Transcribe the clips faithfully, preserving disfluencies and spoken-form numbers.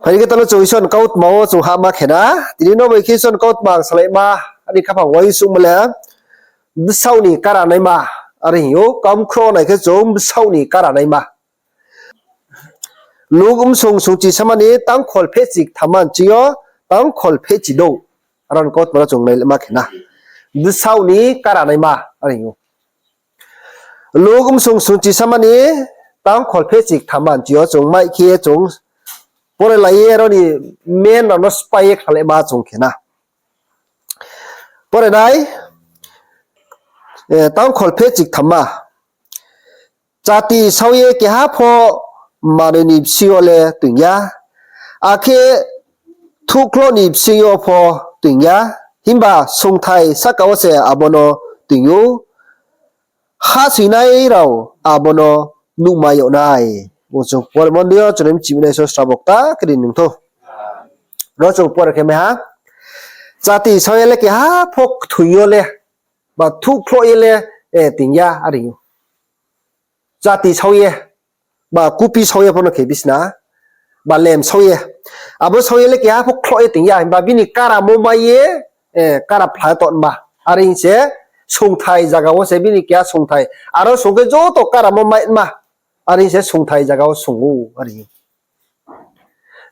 Phai di khe taoh le chung Isor ni kautma wo chung hahma khe na. Tini no bai khe Isor ni kautma ang salaima, ani khaphang uaingsouhmo le, bsaoh ni kara naima, are hing ou, kamkhro nai khe chung bsaoh ni kara naima. Luk bsung sungchi sama ni tangkhol phehchi ktham ni ching yo, tangkhol phehchi douh. Aro ni kautma no chung nailema khe na. Bsaoh ni kara naima, are hing ou. Luk bsung sungchi sama ni tangkhol phehchi ktham ni ching yo chung mai khe chung pore lai ye aro ni men rao no sphái ye khlalaima chung khe na. Pore nai, eh, tangkhol phehchi ktham ma. Chati sao ye keha pho manoi ni bsing yo le toing ya, akhe thuhkhloh ni bsing yo pho toing ya, himba songthai sahka wo se abo no toing ou. Hahsoingnai rao abo no nuhmai yag nai. Bo chung pore mondi yo chung mchimi nai so srabo kta khe ri nung thou. Ro chung pore khe mai ha. Chati sao ye le keha pho kthoing yo le, ba thuhkhloh ye le, eh, toing ya, are hing ou. Chati sao ye, ba kupi sao ye pho no khe bisna, ba lem sao ye. Abo sao ye le keha pho khloh ye toing ya, himba bini karamo mai ye, eh, kara phla ye tongma. Are hing se songthai zaga wo se bini keha songthai. Aro song khe joto karamo mai ma. Are hing se songthai zaga wo song ou, are hing.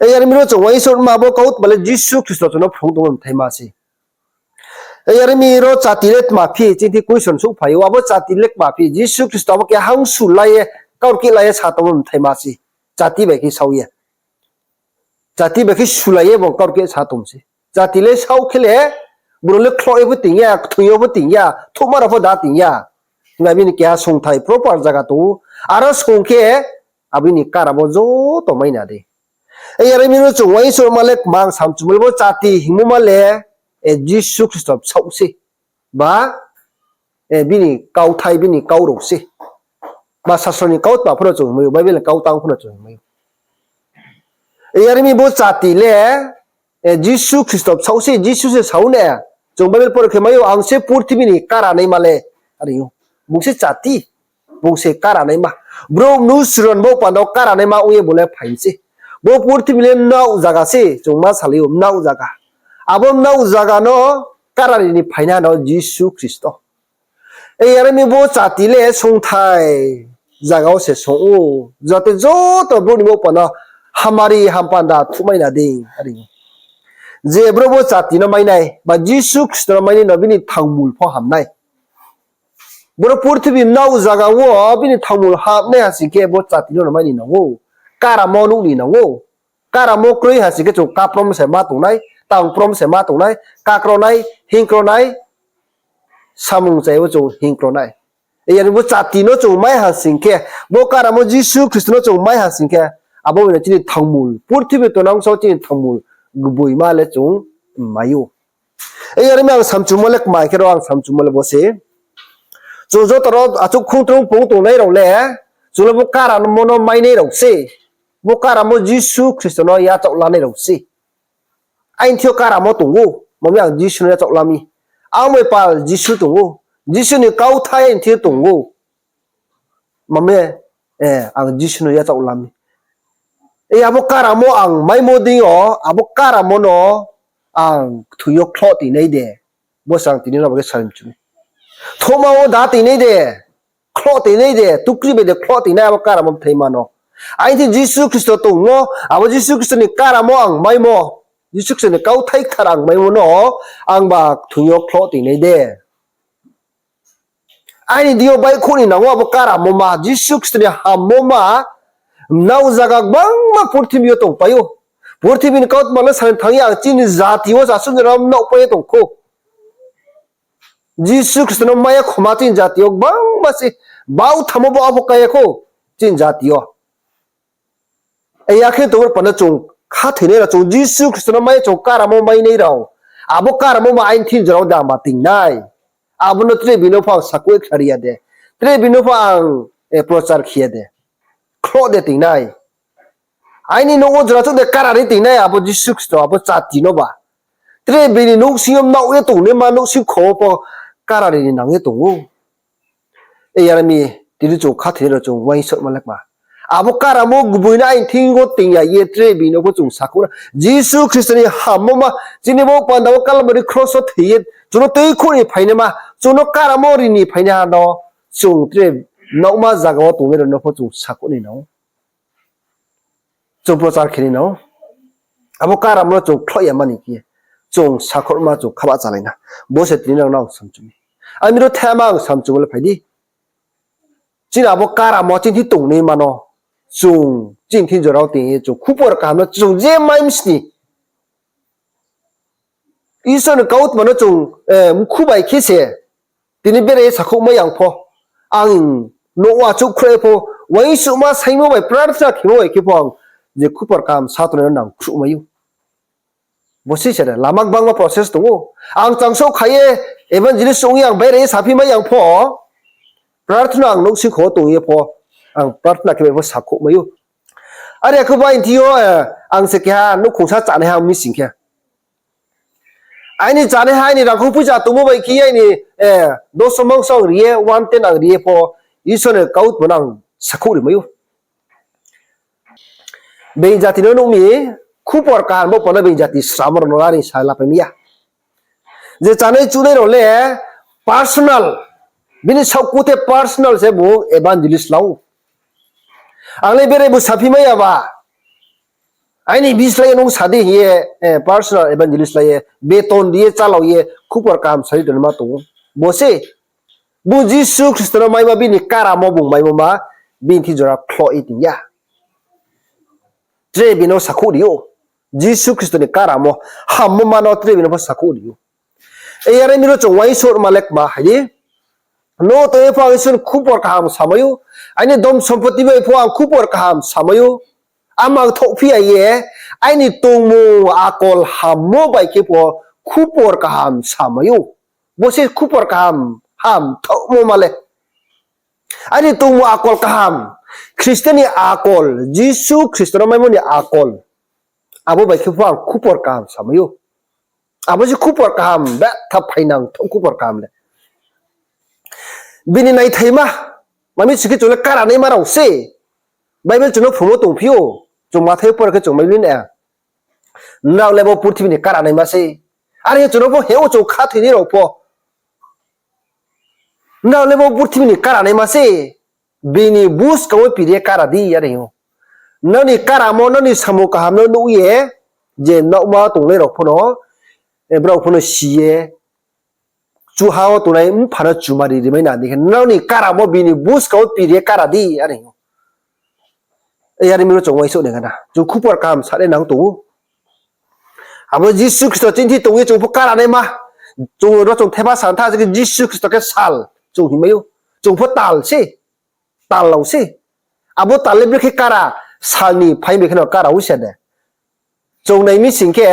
E yar mi ro chung uaingsouhma bo kautma le Jisu Khristo chung no phrung tongmo mthaima se. E yar mi ro chati le tma phi, chini question souhphai ou, abo chati le tma phi, Jisu Khristo abo keha hangsu lai ye, kaurkeh lai ye sa tongmo mthaima se. Chati bai khe sao ye. Chati bai khe sulai ye bung kaurkeh sa tong se. Chati le sao khe le, brouh le khloh ye pho toing ya, kthoing yo pho toing ya, thuhma rao pho da toing ya. Himba bini keha songthai proper zaga tong ou. Aro song khe, abo ni karamo joto mai na dei. E yar mi no chung uaingsouhma le kma ang samchumo le bo chati hingmo ma le, eh, Jisu Khristo bsaoh se. Ba, eh, bini kauthai, bini kau rao se. Ba sasro ni kautma pho no chung hingmai ou, Bible ni kau tang pho no chung hingmai ou. E yar mi bo chati le, eh, Jisu Khristo bsaoh se, Jisu se sao ne. Chung Bible pore khe mai ou, ang se purthimbi ni kara naima le, are hing ou. Bung se chati, bung se kara naima. Brouh mnusu rao ni baoh panda wo kara naima ong ye bung le phai mi se. Bo purthimbi le mnaoh zaga se, chung ma salai ou, mnaoh zaga. Abo mnaoh zaga no kara ri ni phainai no Jisu Khristo. E yar mi bo chati le songthai zaga wo se song ou, jate joto brouh ni baoh panda hamari hampanda thuhmai na dei, are hing ou. Je brouh bo chati no mai nai, ba Jisu Khristo no mai nai no bini thangmul pho ham nai. Boro purthimbi mnaoh zaga wo bini thangmul ham nai ha sing khe bo chati no mai ni nang ou. Karamo nuh ni nang ou. Karamo kroi ha sing khe chung kaprom se ma tong nai, tangprom se ma tong nai, kakro nai, hingkro nai, samung chai wo chung hingkro nai. E yar mi bo chati no chung mai ha sing khe, bo karamo Jisu Khristo no chung mai ha sing khe, abo bai no chini thangmul, purthimbi tongnang so chini thangmul gboima le chung mai ou. E yar mi ang samchumo le kma khe ro ang samchumo le bo se. Chung joto ro achouh khungtrung pung tongnai rao le, chung le bo karamo no mainai rao se. Bo karamo Jisu Khristo no yachaoh lanai rao se. Aini thing yo karamo tong ou, mami ang Jisu no yachaoh la mi. Ang bai pal Jisu tong ou. Jisu ni kauthai aini thing yo tong ou. Mami, eh, ang Jisu no yachaoh la mi. E abo karamo ang maimo deing yo, abo karamo no ang kthoi yo khloh toing nai de. Bo se ang tini no bo khe sarimchu mi. Thoma wo da toing nai de, khloh toing nai de, tukri bai de khloh toing nai abo karamo bthaima no. Aini thing Jisu Khristo tongmo, abo Jisu Khristo ni karamo ang maimo, Jisu Khristo ni kauthai kthar ang maimo no, ang ba kthoi yo khloh toing nai de. Aini deing yo baihkhouh ni nang ou abo karamo ma, Jisu Khristo ni hammo ma, mnaoh zaga gbangma purthimbi yo tongpai ou. Purthimbi ni kautma no sani thanng ye ang chini jati wo asuh jora mnaohpai ye tong khou. Jisu Khristo no mai ya khoma chini jati yo gbangma se, bauthamo bo abo kái ya khou chini jati yo. Yakhe tongmo panda chung khathoinai rao, chung Jisu Khristo no mai chung karamo mainai rao, abo karamo ma aini thing jora wo damba ting nai. Abo no tre bini pho ang sakhouh ye khlari ya de, tre bini pho ang, eh, prochar khe ya de, khloh de ting nai. Aini nouh wo jora chouh de karari ting nai abo Jisu Khristo, abo chati no ba. Tre bini nouhsing yo mnaoh ye tongnaima, nouhsing kho wo pho karari ni nang ye tong ou. E yar mi, tini chung khathoinai rao chung uaingsouhma le kma. Abo karamo gboi no aini thing yo ting ya ye tre bini pho chung sakhouh na. Jisu Khristo ni hammo ma, chini bo panda wo Kalbari kros wo thoi ye chung no tuikhouh ni phainaima, chung no karamo ri ni phainaiha no chung tre naohma zaga wo tongnai rao no pho chung sakhouh nai nang ou. Chung prochar khe nai nang ou. Abo karamo no chung khloh ya mani khe, chung sakhouhma chung khabah chalai na. Bo se tini nang no ang samchu mi. Aini ro thema ang samchu le phai di. Chini abo karamo chini thing tongnaima no chung chini thing jora wo ting ye chung khupor kaham no chung je mai msni Isor ni kautma no chung, eh, mkhu bai khe se, tini bere sakhouh mai yang pho, ang nouh achouh khruh pho, uaingsouhma saingmo bai prarthana khemo bai khe pho ang je khupor kaham sa tongnai no nang khruh mai ou. Bo se se lama gbangma process tong ou. Ang changsouh kha ye evangelist ong ye ang bere saphi mai yang pho, prarthana ang nouhsing kho tong ye pho, ang prarthana khe bai pho sakhouh mai ou. Are khe bai thing yo, eh, ang se keha nouhkhongsa chánaiha mi sing khe, aini chánaiha aini rangkhou poicha tongmo bai khe aini, eh, doso mangso ang ri ye, one ten ang ri ye pho, Isor ni kautma no ang sakhouh ri mai ou. Being jati no nuh mi, khupor kaham bo panda being jati sramo rao no lari sa lapai mi ya. Je chánai chunai rao le personal, bini saohkuthe personal se bung evangelist la ou. Ang le bere bu saphi mai ya ba, aini bislái ye nung sa di hing ye, eh, personal evangelist la ye, beton ri ye, chálao ye, khupor kaham sa ye tongnaima tong ou. Bo se, bung Jisu Khristo no maima bini karamo bung maimo ma, bini thing jora khloh ye ting ya. Tre bini no sakhouh ri ou. Jisu Khristo ni karamo, hammo ma no tre bini no pho sakhouh ri ou. Ei are mi ro chung uaingsouhma le kma hai di. Nouh tong ye pho ang Isor ni khupor kaham samai ou. Aini dom sompoti bai pho ang khupor kaham samai ou. Amang thohphi ya ye, aini tongmung akol hammo bai khe pho khupor kaham samai ou. Bo se khupor kaham, hamthaohmo ma le. Aini tongmung akol kaham, Khristo ni akol, Jisu Khristo no maimo ni akol. Abo bai khe pho ang khupor kaham samai ou. Abo se khupor kaham, betha phainang thaoh khupor kaham le. Bini naithaima, mami sing khe chung le karanaima rao se. Bible chung no phrungmo tongphi ou, chung Mathai por khe chung Bible ni, nrao le bo purthimbi ni karanaima se. Are hing ye chung no pho hing ou chung khathoinai rao pho. Nrao le bo purthimbi ni karanaima se, bini buskang wo piri ye kara di, are hing ou. Nrao ni karamo, nrao ni samung kaham no nuh ye, je naohma tongnai rao pho no, eh, brao pho no si ye, chuha wo tongnai mpha no chumari rimai na di khe, nrao ni karamo bini buskang wo piri ye kara di, are hing ou. Ei are mi ro chung uaingsouh nai gana. Chung khupor kaham sa nai nang tong ou. Abo Jisu Khristo chini thing tong ye chung pho karanaima. Chung ro chung thepha santha se khe Jisu Khristo khe sal chung hingmai ou. Chung pho tal se. Tal rao se. Abo tal le brekhe kara, sal ni phaing bai khe no kara ou se de. Chung nai mi sing khe,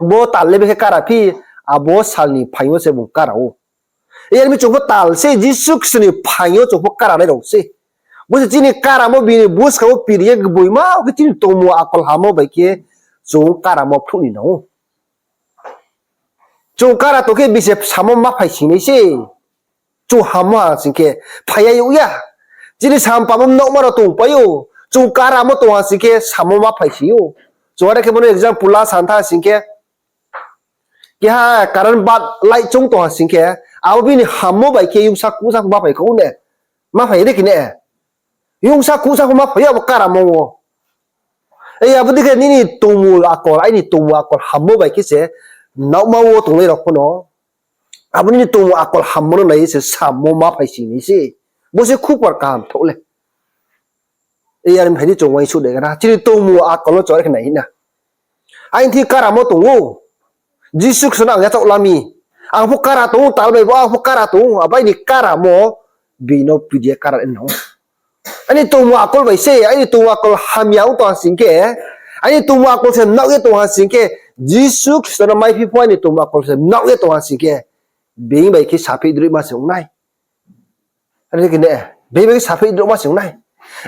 bo tal le brekhe kara phi, abo sal ni phaing yo se bung kara ou. Yar mi chung pho tal se, Jisu Khristo ni phaing yo chung pho karanai rao se. Bo se chini karamo bini buskang wo piri ye gboima, khe chini tongmung akol hammo bai khe chung karamo phruh ni nang ou. Chung kara tong khe bise samo ma phai sing nai se. Chung hammo ha sing khe phai ya ou ya. Chini sampamo naohma rao tongpai ou. Chung karamo tong ha sing khe samo ma phai si ou. Chung are khe bo no example la santha sing khe, keha current bulb light chung tong ha sing khe, abo bini hammo bai khe yungsa kuhsa ma phai kha ou ne. Ma phai de khe ne. Yungsa kuhsa pho ma phai ou abo karamo wo. Ei abo dei khe nini tongmung akol, aini tongmung akol hammo bai khe se naohma wo tongnai rao pho no abo nini tongmung akol hammo no nai ye se samo ma phai si nai se. Bo se khupor kaham thaoh le. Ei are mi phai di chung uaingsouh de gana. Chini tongmung akol no chung are khe nai hing na. Aini thing karamo tong ou. Jisu Khristo no ang yachaoh la mi. Ang pho kara tong ou, tal bai bo ang pho kara tong ou. Abo aini karamo bini no piri ye kara nang ou. Aini tongmung akol bai se, aini tongmung akol hamya ong tong ha sing khe, aini tongmung akol se mnaoh ye tong ha sing khe, Jisu Khristo no maiphi pho aini tongmung akol se mnaoh ye tong ha sing khe, being bai khe saphi droima se ong nai. Are khe ne, being bai khe saphi droima se ong nai.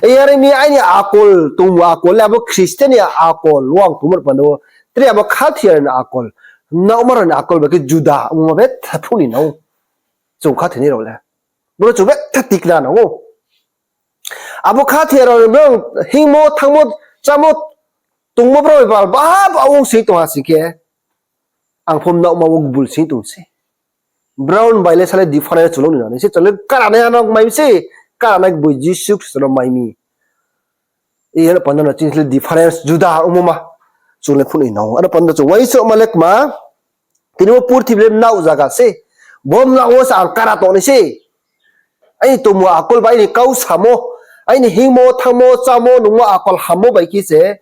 Ei are mi aini akol, tongmung akol le abo Khristian ni akol wo ang tongmo panda wo, tre abo khathoi ya ni akol, naohma rao ni akol bai khe juda ongmo betha phruh ni nang ou. Chung khathoinai rao le. Bo no chung betha tikna nang ou. Abo khathoi rao ni brao hingmo, thanngmo, chámo, tongmo brao bai bal ba, ba ong sing tong ha sing khe, ang pho mnaohma wo gbul sing tong se. Brao bai le sa le difference chung le nai nai se, chung le karanai ano mai mi se, karanai boi Jisu Khristo no mai mi. Iye panda no chini le difference juda ongmo ma chung le phnuh nai nang ou. Ano panda chung uaingsouhma le kma, tini bo purthimbi le mnaoh zaga se. Bo mnaoh wo se ang kara tongnai se. Aini tongmung akol ba aini kau samo, aini hingmo, thanngmo, chámo, nungmo akol hammo bai khe se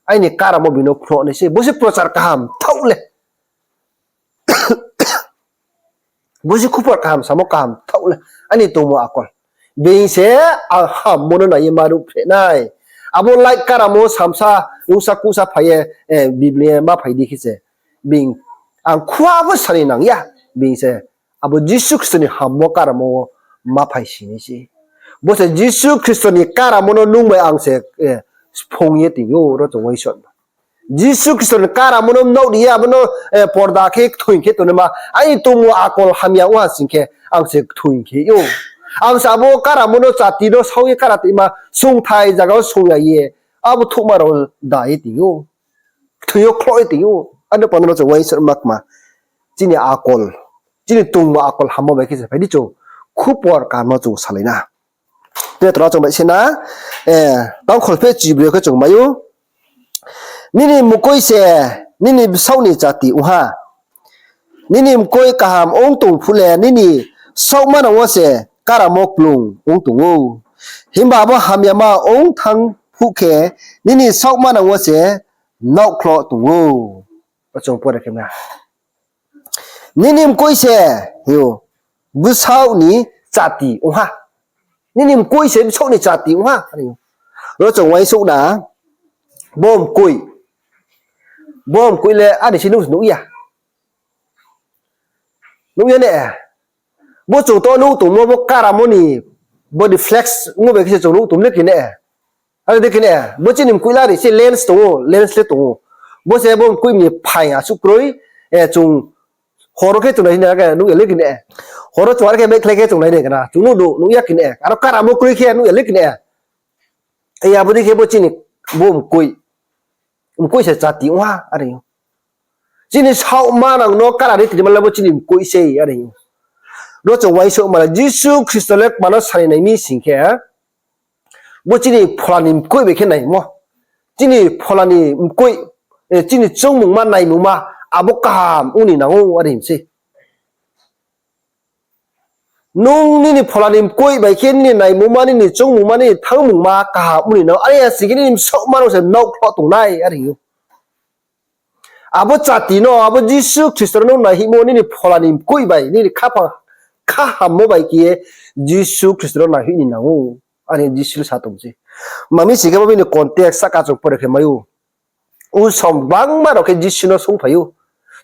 aini karamo bini phnuh nai se. Bo se prochar kaham thaoh le. Bo se khupor kaham samo kaham thaoh le, aini tongmung akol. Being se ang hammo no nai ye ma ruhphreh nai. Abo light karamo samsa, ungsa kusa phai ye, Biblia ma phai di khe se. Being, ang khua pho sani nang ya. Being se abo Jisu Khristo ni hammo karamo wo ma phai si nai se. Bo se Jisu Khristo ni karamo no nung bai ang se, sphung ye tong ou, ro chung uaingsouhma. Jisu Khristo ni karamo no mnaoh ri ye, abo no porda khe kthoing khe tongnaima, aini tongmung akol hamya ong ha sing khe, ang se kthoing khe ou. Ang se abo karamo no chati no sao ye kara tongma, songthai zaga wo song ya ye, abo thuhma rao da ye tong ou. Kthoi yo khloh ye tong ou. Ano panda no chung uaingsouhma kma. Chini akol, chini tongmung akol hammo bai khe se phai di chung khupor kaham no chung salai na. Petro no chung bai se na, tangkhol phe chibroi khe chung mai ou. Nini mkoih se nini bsaoh ni chati ong ha. Nini mkoih kaham ong tong phuh le nini saohmanang wo se karamo kplung ong tong ou. Himba abo hamyama ong thanng phuh khe nini saohmanang wo se naohkhloh tong ou. Chung pore khe ma. Nini mkoih se, hing ou, bsaoh ni chati ong ha. Nini mkoih se bsaoh ni chati ong ha. Ro chung uaingsouh na, bo mkoih. Bo mkoih le ani se nuh nuh ya. Nuh ya ne. Bo chung to nuh tongmo bo karamo ni body flex ongmo bai khe se chung nuh tong le khe ne. Are de khe ne, bo chini mkoih le ari se lens tong ou, lens le tong ou. Bo se bo mkoih ni phaing asuh kroi, chung horo khe chung nai hing khe nuh ya le khe ne. Horo chung are khe bekhlai khe chung nai nai khe na, chung nuh nuh ya khe ne. Aro karamo kroi khe nuh ya le khe ne. Abo dei khe bo chini, bo mkoih. Mkoih se chati ong ha, are ou. Chini saohmanang no kara ri tini ma le bo chini mkoih sei, are ou. Ro chung uaingsouhma le Jisu Khristo le kma no sani nai mi sing khe, bo chini phola ni mkoih bai khe naimo. Chini phola ni mkoih, chini choungmungma, naimungma, abo kaham ong ni nang ou, are hing se. Nung nini phola ni mkoih bai khe nini naimungma, nini choungmungma, nini thanngmungma kaham ong ni nang ou, are ya sing khe nini bsaohma no se naohkhloh tong nai, are hing ou. Abo chati no, abo Jisu Khristo no nung nai hingmo nini phola ni mkoih bai, nini khaphang kha hammo bai khe ye Jisu Khristo no nai hoih ni nang ou, are Jisu sa tong se. Mami sing khe bo bini context sahka chung pore khe mai ou. Usom gbangma rao khe Jisu no sungphai ou.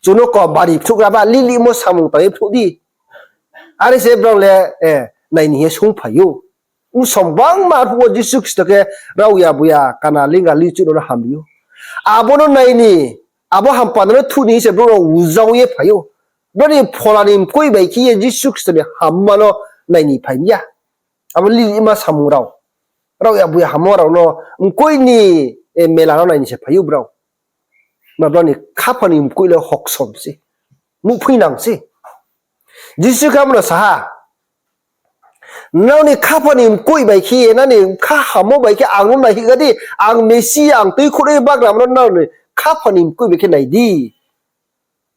Chung no kau bari phnuhgra ba, lilimo samung tang ye phnuh di. Are se brao le, nai ni hing ye sungphai ou. Usom gbangma arphuh wo Jisu Khristo khe rao ya boya kana linga lichuh rao no hamri ou. Abo no nai ni, abo hampanda no thuh ni se brao rao ujao ye phai ou. Brao ni phola ni mkoih bai khe ye Jisu Khristo ni hamma no nai ni phai mi ya. Abo lilima samung rao, rao ya boya hammo rao no mkoih ni mela no nai ni se phai ou brao. Ma brao ni khaphang ni mkoih le hoksom se, muhphuinang se. Jisu khe abo no sa ha, nrao ni khaphang ni mkoih bai khe ye, nrao ni kha hammo bai khe ang no nai hoihga di, ang Mesia, ang tuikhouhnai bagramo no nrao ni khaphang ni mkoih bai khe nai di.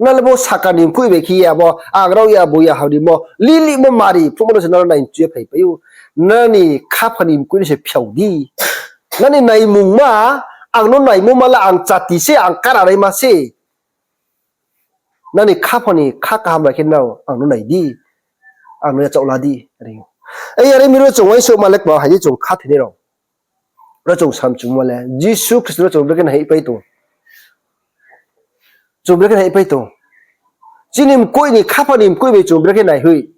Nrao le bo sahka ni mkoih bai khe ye abo ang rao ya boya hamrimo, lilimo mari phnuhmo no se nrao nai ni chu ye phaipai ou. Nrao ni khaphang ni mkoih no se phiao di. Nrao ni naimungma, ang no naimungma le ang chati se, ang karanaima se. Nrao ni khaphang ni kha kaham bai khe nrao ang no nai di, ang no yachaoh la di. Are ou. Are mi ro chung uaingsouhma le kma hai di chung khathoinai rao. Ro chung samchungma le Jisu Khristo no chung brekhe nai hoihpai tong. Chung brekhe nai hoihpai tong. Chini mkoih ni khaphang ni mkoih bai chung brekhe nai hoih.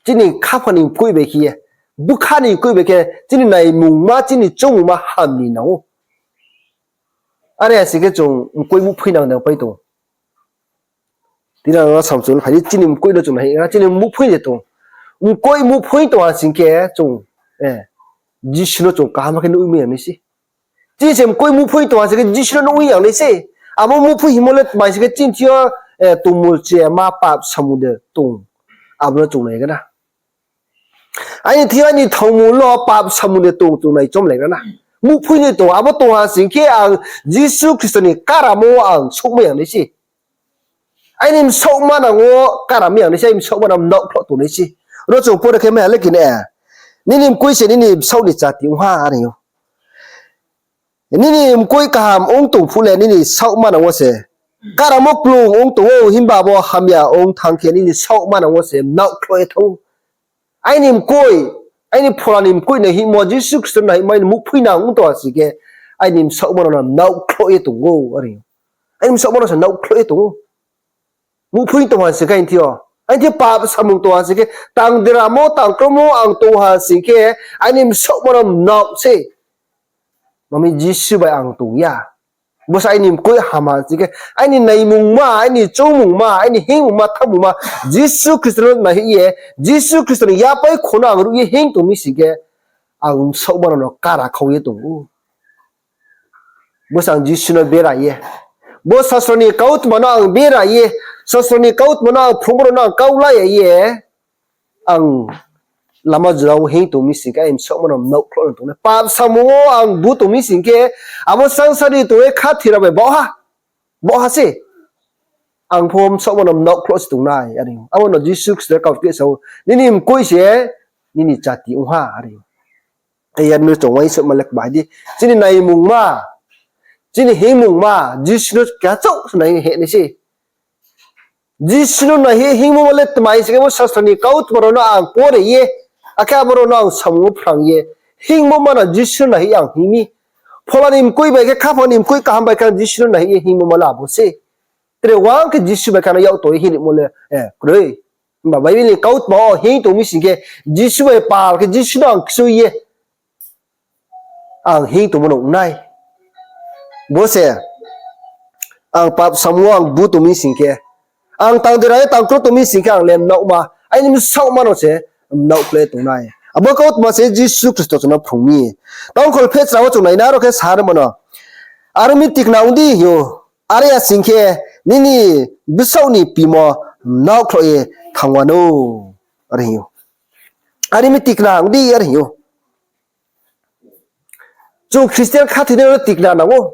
Chini khaphang ni mkoih bai khe ye, bkha ni mkoih bai khe chini naimungma, chini choungmungma ham ni nang ou. Are ya sing khe chung mkoih muhphuinang dei pai tong. Tini ang no samchung phai di, chini mkoih no chung nai hoih, chini muhphui de tong. Mkoih muhphui tong ha sing khe chung, Jisu no chung kaham khe nuhmai ya nai se. Chini se mkoih muhphoing tong ha sing khe Jisu no nuhmai ya nai se. Abo muhphoing hingmo le tma sing khe chini thing yo, eh, tongmulchima pap samung de tong. Abo no chung nai gana. Aini thing yo aini thangmul no pap samung de tong chung nai chom lai gana. Muhphoing ni tong, abo tong ha sing khe ang Jisu Khristo ni karamo ang souhmai ya nai se. Aini bsaoh manang wo karamai ya nai se, aini bsaoh manang mnaohkhloh tongnai se. Ro chung pore khe mai ha le kine. Nini mkoih se nini bsaoh ni chati ong ha, are ou. Nini mkoih kaham ong tong phuh le nini saoh manang wo se karamo klung ong tong ou, himba abo hamya ong thanng khe nini saoh manang wo se mnaohkhloh ye thanng ou. Aini mkoih, aini phola ni mkoih naihihmo, Jisu Khristo naihihmo, aini muhphoingnang ong tong ha sing khe, aini bsaoh manang no mnaohkhloh ye tong ou, are ou. Aini bsaoh manang se mnaohkhloh ye tong ou. Muhphoing tong ha sing khe aini thing yo, aini thing yo pap samung tong ha sing khe, tang deramo, tang kromo ang tong ha sing khe, aini bsaoh manang no mnaoh se. Mami Jisu bai ang tong ya. Bo se aini mkoih ham ha sing khe, aini naimungma, aini choungmungma, aini hingmungma, thanngmungma, Jisu Khristo no naihih ye, Jisu Khristo ni yapai kho no ang ruh ye hing tong mi sing khe, ang bsaoh manang no kara khau ye tong ou. Bo se ang Jisu no bera ye, bo sasro ni kautma no ang bera ye, sasro ni kautma no ang phrungmo rao no ang kau la ya ye, ang lama jora wo hing tong mi sing khe, aini bsaoh manang no mnaohkhloh no tong nai. Pap samung wo ang bu tong mi sing khe, abo sangsar ni tong ye khathoi rao bai baoh ha, baoh ha se. Ang pho bsaoh manang no mnaohkhloh se tong nai, are ou. Abo no Jisu Khristo kau khe sa ou, nini mkoih se nini chati ong ha, are ou. Yar mi chung uaingsouhma le kma di. Chini naimungma, chini hingmungma, Jisu no keha chouh se nai hing nai se. Jisu no naihih hingmo ma le tma sing khe, bo sasro ni kautma rao no ang pore ye, akhe abo rao no ang samung wo phrang ye, hingmo manang Jisu no naihih ang hing mi. Phola ni mkoih bai khe, khaphang ni mkoih kaham bai khe ang Jisu no naihih ye hingmo ma le abo se. Tre uang khe Jisu bai khe no yak tong ye hing rimo le, eh, kroi. Himba Bible ni kautma wo hing tong mi sing khe, Jisu bai pal khe Jisu no ang kchui ye ang hing tongmo no ong nai. Bo se, ang pap samung wo ang bu tong mi sing khe, ang tang dera ye tang kro tong mi sing khe, ang le mnaohma, aini bsaoh manang se mnaohkhloh ye tong nai. Abo kautma se Jisu Khristo chung no phrung mi. Tang kholphehchra wo chung nai na ro khe sa rimo no, are mi tikna ong di hing ou. Are ya sing khe, nini bsaoh ni pimo mnaohkhloh ye thanng wanou, are hing ou. Are mi tikna ong di, are hing ou. Chung Christian khathoinai rao no tikna nang ou.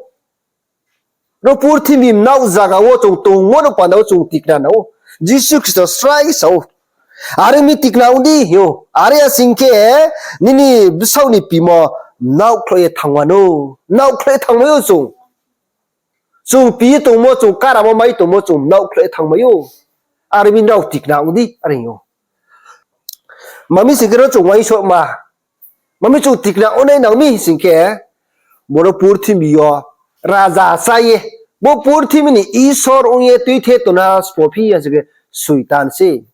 Ro purthimbi mnaoh zaga wo chung tongmo no panda wo chung tikna nang ou. Jisu Khristo srai sa ou, are mi tikna ong di hing ou. Are ya sing khe, nini bsaoh ni pimo mnaohkhloh ye thanng wanou. Mnaohkhloh ye thanngmai ou chung. Chung pi ye tongmo, chung karamo mai tongmo, chung mnaohkhloh ye thanngmai ou. Are mi nrao tikna ong di, are hing ou. Mami sing khe ro chung uaingsouhma, mami chung tikna ong nai nang mi sing khe, boro purthimbi yo raja sa ye, bo purthimbi ni isor ong ye tuithe tongna sbo phi ya sing khe Soitan se.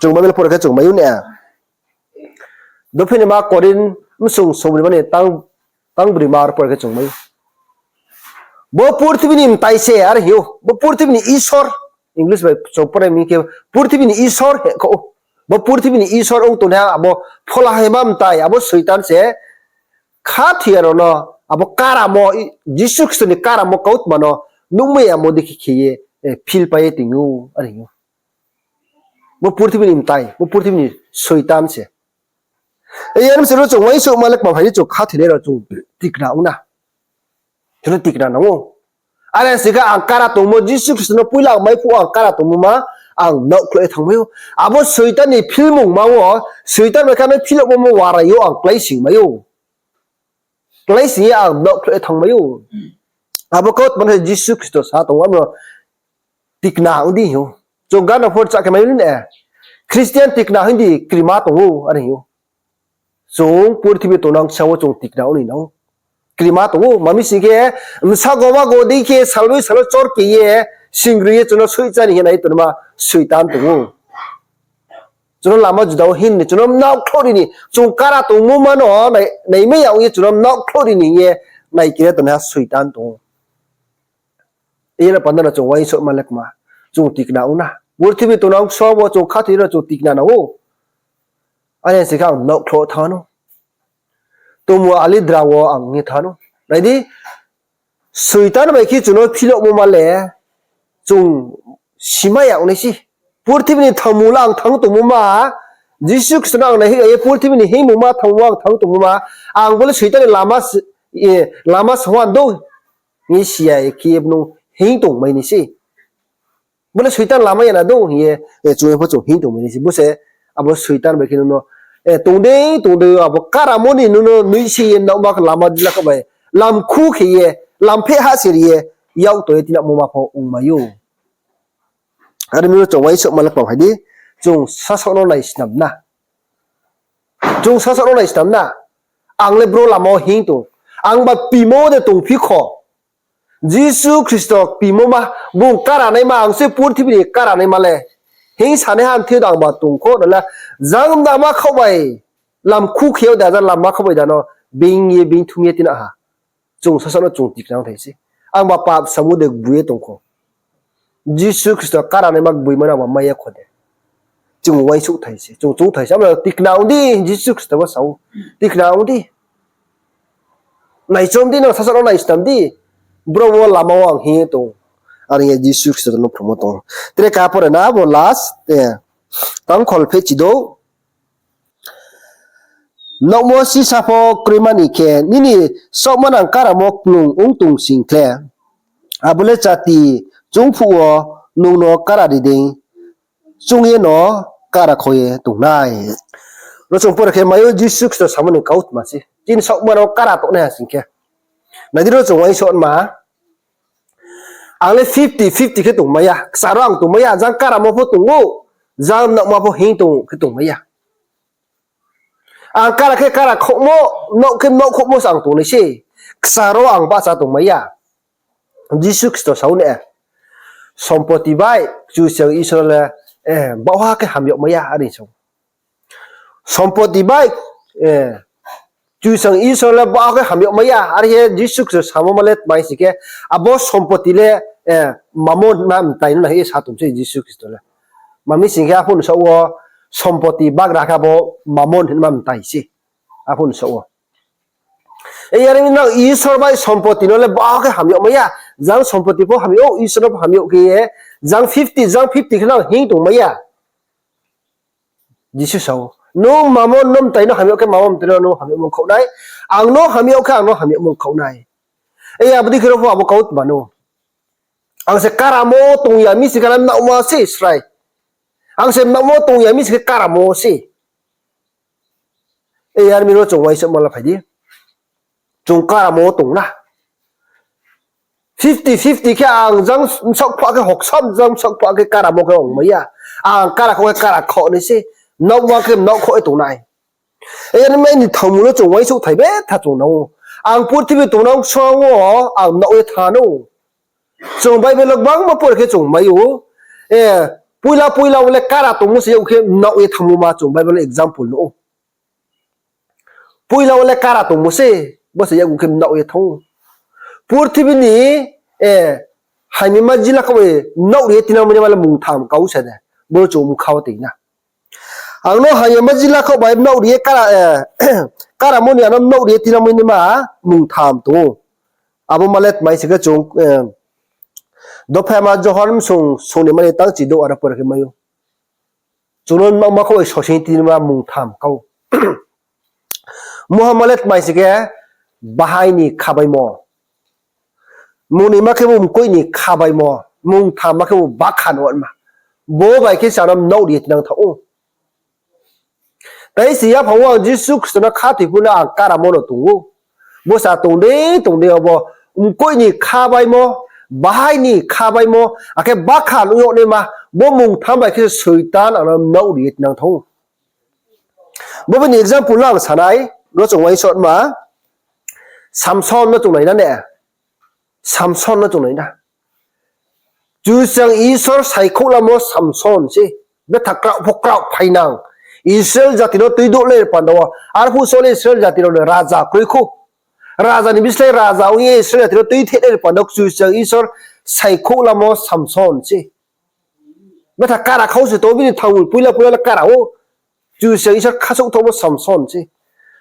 Chung Bible pore khe chung mai ou na. Dophinima Korinth bsung songbrima ni tang, tang brima aro pore khe chung mai ou. Bo purthimbi ni mtai se, are hing ou. Bo purthimbi ni isor. English bai chung pore mi khe, purthimbi ni isor he kho ou. Bo purthimbi ni isor ong tongnaiha abo phola haima mtai, abo Soitan se khathoi ya rao no, abo karamo, Jisu Khristo ni karamo kautma no nuhmai yamo dei khe khe ye, eh, philpai ye tong ou, are hing ou. Bo purthimbi ni mtai, bo purthimbi ni Soitan se. Yar mi se ro chung uaingsouhma le kma phai ni chung khathoinai rao chung tikna ong na. Chung no tikna nang ou. Are sing khe ang kara tongmo, Jisu Khristo no poila ang mai phuh ang kara tongmo ma, ang mnaohkhloh ye thanngmai ou. Abo Soitan ni philmungma wo, Soitan bai khe no philmo mo warai yo ang kláisingmai ou. Kláising ye ang mnaohkhloh ye thanngmai ou. Abo kautma no se Jisu Khristo sa tong ou, abo no tikna ong di hing ou. Chung gana phor cha khe mai ou na. Christian tikna hing di, krima tong ou, are hing ou. Chung purthimbi tongnang sa wo chung tikna ong ni nang ou. Krima tong ou, mami sing khe, bsa goma go dei khe, salboi salo chor khe ye, singroi ye chung no soihcha ni hing nai tongma Soitan tong ou. Chung no lama juda wo hing ni, chung no mnaohkhloh ri ni, chung kara tongmo ma no, nai, naimai ya ong ye chung no mnaohkhloh ri ni hing ye, nai khe tongnaiha Soitan tong ou. Yar panda no chung uaingsouhma le kma, chung tikna ong na. Purthimbi tongnang sa wo chung khathoinai rao chung tikna nang ou. Are sing khe ang mnaohkhloh thanng wanou. tongmung alidra wo ang hing ye thanng ou. Nai di, Soitan bai khe chung no philomo ma le, chung simai ya ong nai se. Purthimbi ni thangmung le ang thanng tongmo ma, Jisu Khristo no ang naihoih ya ye purthimbi ni hingmungma thangmung ang thanng tongmo ma, ang bo le Soitan ni lama s-, e, lama song ha dou, hing si ya ye khe ye nung hing tongmai nai se. Bo le Soitan lama ya na dou hing ye, e, chung ye pho chung hing tongmai nai se. Bo se abo Soitan bai khe nung no, e, tong dei, tong dei, abo karamo ni nung no nuisi ye naoma lama jila kha bai, lamkhu khe ye, lampheh ha se ri ye, yak tong ye tinamo ma pho ongmai ou. Are mi no chung uaingsouhma le kma phai di, chung sasaoh no naisnam na. Chung sasaoh no naisnam na. Ang le bro lama wo hing tong. Angba pimo de tongphi kho. Jisu Khristo pimo ma, bung karanaima, ang se purthimbi ni karanaima le. Hing sanai ha thing yo angba tong kho, nale, jang nama khaoh bai, lamkhu khe yag da, jang lama khaoh bai da no, being ye, being thum ye tina ha. Chung sasaoh no chung tikna ong thai se. Angba pap samung de gboi ye tong kho. Jisu Khristo karanaima gboima no angba mai ya kho de. Chung uaingsouh thai se, chung chung thai se, abo tikna ong di, Jisu Khristo bo sa ou. Tikna ong di. Naichom di, nang sasaoh no naisnam di. Bro wo lama wo ang hing ye tong. Are ye Jisu Khristo no phrungmo tong. Tre ka pore na bo last, e, tang kholphehchi dou. Naomo sisa pho kroima ni khe, nini saohmanang karamo kplung ong tong sing khle, abo le chati choung phuh wo nung no kara ri dei, choung ye no kara kho ye tong nai. Ro chung pore khe mai ou Jisu Khristo samo ni kautma se. Chini saohmanang wo kara tongnai ha sing khe. Nai di ro chung uaingsouhma. Ang le fifty fifty khe tongmai ya. Kchar wo ang tongmai ya. Jang karamo pho tong ou. Jang naomo pho hing tong khe tongmai ya. Ang kara khe kara khouhmo, mnaoh khe mnaoh khouhmo se ang tongnai se. Kchar wo ang bahcha tongmai ya. Jisu Khristo sa ou ne, sompoti bai Kchusoyang Isor le, e, baohha khe ham yagmai ya, are sa ou. Sompoti bai, e, Kchusoyang Isor le baohha khe ham yagmai ya, are khe Jisu Khristo samo ma le tma hing sing khe, abo sompoti le, e, mamon hingma mtai no nai ye sa tong se Jisu Khristo le. Tma hing sing khe, aphuh ni saoh wo sompoti bagra khe abo mamon hingma mtai se. Aphuh ni saoh wo. E, yar mi nang Isor bai sompoti no le baohha khe ham yagmai ya. Jang sompoti pho ham yag ou, Isor no pho ham yag khe ye. Jang fifty, jang fifty khe nang hing tongmai ya. Jisu sa ou, nung mamon no mtai no ham yag khe mamon mtai no nung ham yagmo khaoh nai. Ang no ham yag khe ang no ham yagmo khaoh nai. E, abo dei khe ro pho abo kautma no. Ang se karamo tong ya mi sing khe mnaohmo se srai. Ang se mnaohmo tong ya mi sing khe karamo se. E, yar mi ro chung uaingsouhma la phai di. Chung karamo tong na. Fifty fifty khe ang jang bsaoh kpha khe hoksam jang bsaoh kpha khe karamo khe ongmai ya. Ang kara kho khe kara kho nai se. Mnaohma khe mnaoh kho ye tong nai. E, yar mi ni thangmung no chung uaingsouh thai betha chung nang ou. Ang purthimbi tongnang bsong wo ang mnaoh ye thanng ou. Chung Bible wo gbangma pore khe chung mai ou. E, poila poila wo le kara tongmo se yak khe mnaoh ye thanngmo ma chung Bible wo example nuh ou. Poila wo le kara tongmo se, bo se yakgu khe mnaoh ye thanng ou. Purthimbi ni, e, haimima jila khaoh bai mnaoh ri ye tinangmo ni ma le mungtham kau se de. Bo chung mkha wo tong na. Ang no haimima jila khaoh bai mnaoh ri ye kara, e, karamo ni ano mnaoh ri ye tinangmo ni ma mungtham tong ou. Abo ma le tma hing sing khe chung, e, Dophaima Johon bsung sung ni mani tang chidouh aro pore khe mai ou. Chung no ma khaoh bai sosing tinangma mungtham kau. Muhamma le tma hing sing khe, bahai ni khabaimo. Mung ni ma khe bo mkoih ni khabaimo. Mungtham ma khe bo bakhan onma. Bo bai khe se ano mnaoh ri ye tinang thanng ou. Tai se yaphang wo ang Jisu Khristo no khathoi phuh no ang karamo no tong ou. Bo sa tong dei tong dei abo mkoih ni khabaimo, bahai ni khabaimo, akhe bakhan ong yag naima, bo mungtham bai khe se Soitan ang no mnaoh ri ye tinang thanng ou. Bo bini example no ang sa nai, ro chung uaingsouhma, Samson no chung nai na ne. Samson no chung nai na. Kchusoyang Isor saikhouh lamo Samson se. Betha kraoh pho kraoh phainang. Israel jati no tuidouh le panda wo. Arphuh so le Israel jati rao no raja kroi khou. Raja ni bislái raja ong ye Israel jati no tuitheh le panda wo Kchusoyang Isor saikhouh lamo Samson se. Betha kara khau se tong bini thangmul poila poila le kara ou. Kchusoyang Isor khasouh thaohmo Samson se.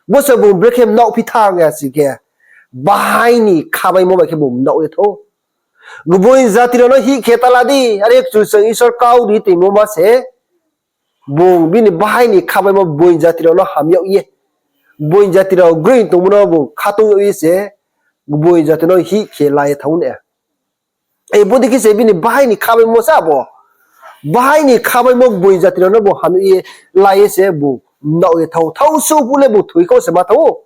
Bo se bung brekhe mnaoh phi thanng ya sing khe, bahai ni khabaimo bai khe bung mnaoh ye thanng ou. Gboing jati rao no hih khe ta la di, are Kchusoyang Isor kau ri toimo ma se, bung bini bahai ni khabaimo gboing jati rao no ham yag ye, gboing jati rao groing tongmo no bung khatung yag ye se, gboing jati no hih khe la ye thanng ou na. Bodei khe se bini bahai ni khabaimo sa bo. Bahai ni khabaimo gboing jati rao no bung ham yag ye, la ye se bung mnaoh ye thanng ou. Thaohsuh phuh le bung thoi kha se ma thanng ou.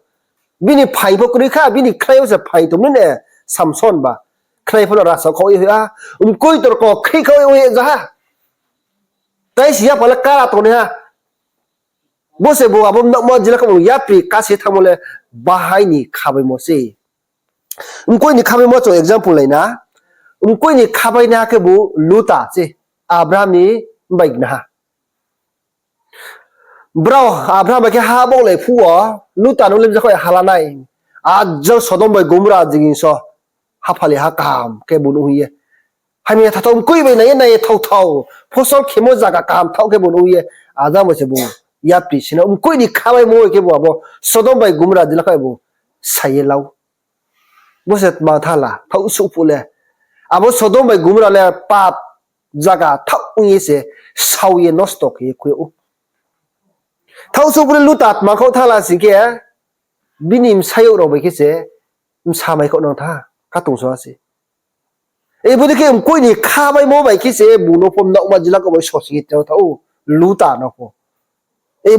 Bini phaing pho kroi kha, bini khlai yo se phaing tongmai ne Samson ba. Khlai pho no rasa khaoh ye hoih ha, mkoitor ko khrih khaoh ye hoih ja ha. Tai si ya pha le kara tongnaiha. Bo se bung abo mnaohma jila khe bung yapri kase thanngmo le bahai ni khabaimo se. Mkoih ni khabaimo chung example lai na. Mkoih ni khabainaiha khebu Luta se, Abraham ni mbaignaha. Brao Abraham bai khe ha baohlai phuh wo, Luta no lemjakhaoh ye ha la nai. Ajang Sodom bai Gomora jiging so, haphali ha kaham khe bung nuh hing ye. Hamya thathao mkoih bai nai ye nai ye thaothao, phosol khemo zaga kaham thaoh khe bung nuh hing ye. Ajang bai se bung yapri sino mkoih ni khabaimo bai khe bung abo Sodom bai Gomora jila khe bung sa ye lau. Bo se tma tha la, thaohsuh phuh le. Abo Sodom bai Gomora le pap zaga thaoh ong ye se, sao ye nosto khe ye khui ou. Thaohsuh phuh le Luta tma khaoh tha la sing khe, bini bsayouh rao bai khe se, bsa mai khaoh nang tha, khatungsung ha se. Bodei khe mkoih ni khabaimo bai khe se bung no pho mnaohma jila khe bai sosing ye tong tha ou, Luta no pho.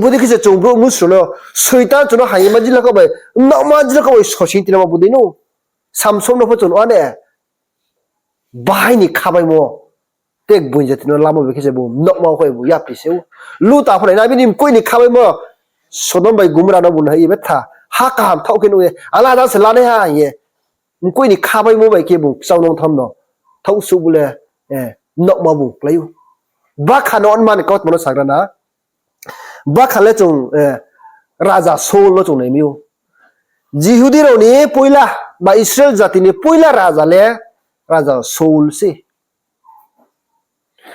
Bodei khe se chung brouh mnusu no, Soitan chung no haima jila khe bai, mnaohma jila khe bai sosing tinama bodei no. Samson no pho chung nuh ane, bahai ni khabaimo, te gboing jati no lamo bai khe se bung mnaohma khe bung yapri se ou. Luta pho nai na bini mkoih ni khabaimo, Sodom bai Gomora no bung hai ye betha, ha kaham thaoh khe nuh ye, alada se lanaiha hing ye. Mkoih ni khabaimo bai khe bung kchang nong tham no, thaohsuh bu le, mnaohma bung klái ou. Bakhan no onma ni kautma no sagra na. Bakhan le chung, raja Saul no chung nai mi ou. Jihudi rao ni poila, ba Israel jati ni poila raja le, raja Saul se.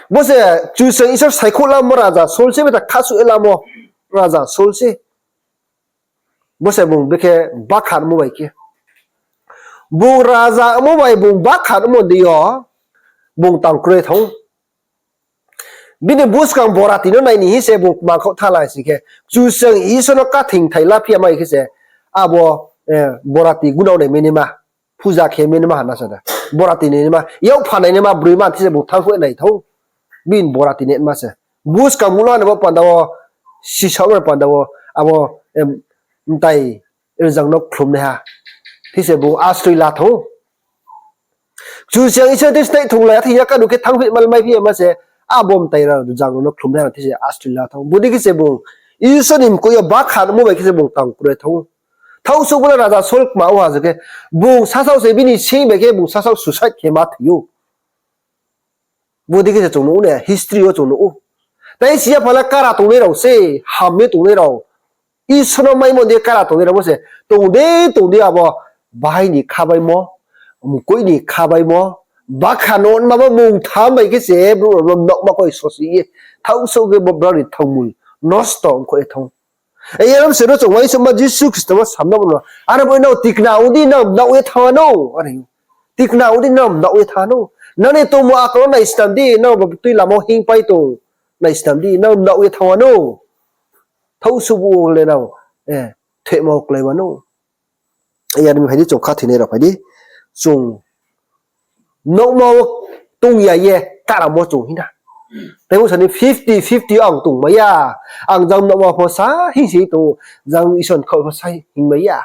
Bo se Kchusoyang Isor saikhouh lamo raja Saul se, beta khasuh ye lamo raja Saul se. Bo se bung bekhe bakhan mo bai khe. Bung raja mo bai bung bakhan mo dei yo, bung tang kroi thanng ou. Bini buskang borati no nai ni hing se bung tma khaoh tha la sing khe, Kchusoyang Isor no kathing thai la phi ya mai khe se, abo, borati gunao nai mai naima, puja khe mai naima ha na sa da. Borati nai naima, yak pha nai naima, broi man thi se bung thanng khe nai thanng ou. Bini borati nai ma se. Buskang mungla ni bo panda wo, sisa ni panda wo, abo, mtai rzang no khlumnaiha. Thi se bung asroi la thanng ou. Kchusoyang Isor thi snai thunglai ya, thing ya kadu khe thanngphi mal maiphi ya ma se, abo mtai rzang no khlumnaiha thi se asroi la thanng ou. Bodei khe se bung, Isor ni mkoih yo bakhan mo bai khe se bung tang kroi thanng ou. Thaohsuh bo le raja Saul kma ou ha se khe, bung sasaoh se bini sing bai khe bung sasaoh suicide khe ma thoi ou. Bodei khe se chung nuh ou ne, history yo chung nuh ou. Tai si ya pha le kara tongnai rao se, ham ye tongnai rao. Isor no maimo dei kara tongnai rao bo se, tong dei tong dei abo, bahai ni khabaimo, mkoih ni khabaimo, bakhan no onma bo mung tham bai khe se, brouh rao no mnaohma khe sosing ye, thaohsuh khe bo brao ni thangmul nosto ongkho ye thanng ou. Yarom se ro chung uaingsouhma Jisu Khristo bo samna bo no, aro bo nrao tikna ong di, nrao mnaoh ye thanng wanou, are ou. Tikna ong di, nrao mnaoh ye thanng wanou. Nrao ni tongmung akol no naisnam di, nrao bo tui lama wo hingpai tong, naisnam di, nrao mnaoh ye thanng wanou. Thaohsuh bu le nrao, thehma wo klái wanou. Yar mi phai di, chung khathoinai rao phai di. Chung mnaohma wo tong ya ye karamo chung hing na. Tei bo sa ni fifty fifty ang tongmai ya. Ang jang mnaohma pho sa hing se tong ou, jang Isor ni khaoh pho sa hingmai ya.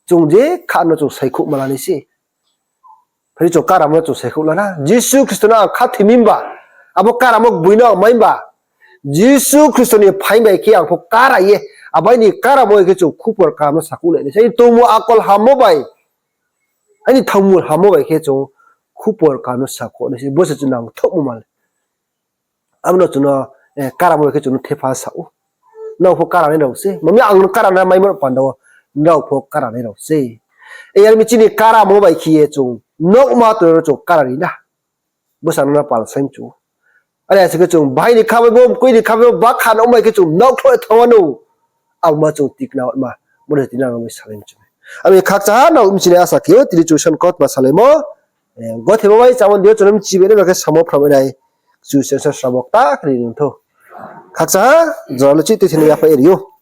Chung je kha no chung saikhouhma la nai se. Phai di chung karamo no chung saikhouh la na. Jisu Khristo no ang khathoi mi ba, abo karamo gboi no ang mai ba, Jisu Khristo ni phaing bai khe ang pho kara ye, abai ni karamo khe chung khupor kaham no sakhouh lai nai se. Aini tongmung akol hammo bai, aini thangmul hammo bai khe chung khupor kaham no sakhouh nai se. Bo se chung nangthouhmo ma le. Abo no chung no, karamo bai khe chung no thepha sa ou. Nrao pho karanai rao se. Mami ang no karana maimo panda wo, nrao pho karanai rao se. Yar mi chini karamo bai khe ye chung mnaohma tong rao chung karani na. Bwsa no pal sai mchu. Are ase khe chung bahai ni khabaimo, mkoih ni khabaimo, bakhan ong bai khe chung mnaohkhloh ye thanng wanou. abo ma chung tikna ma, bo no tini ang bai salai mchu. Ami khakchang ha nrao mchini asa khe ou, tini chung san kautma salaimo, eh, gothemo bai chámo dei yo chung no mchi bai nai ba khe samo phramai nai, Kchusoyang srabo kta khe ri nung thou. Khakchang ha, jora le chih tui thini yaphai ri ou.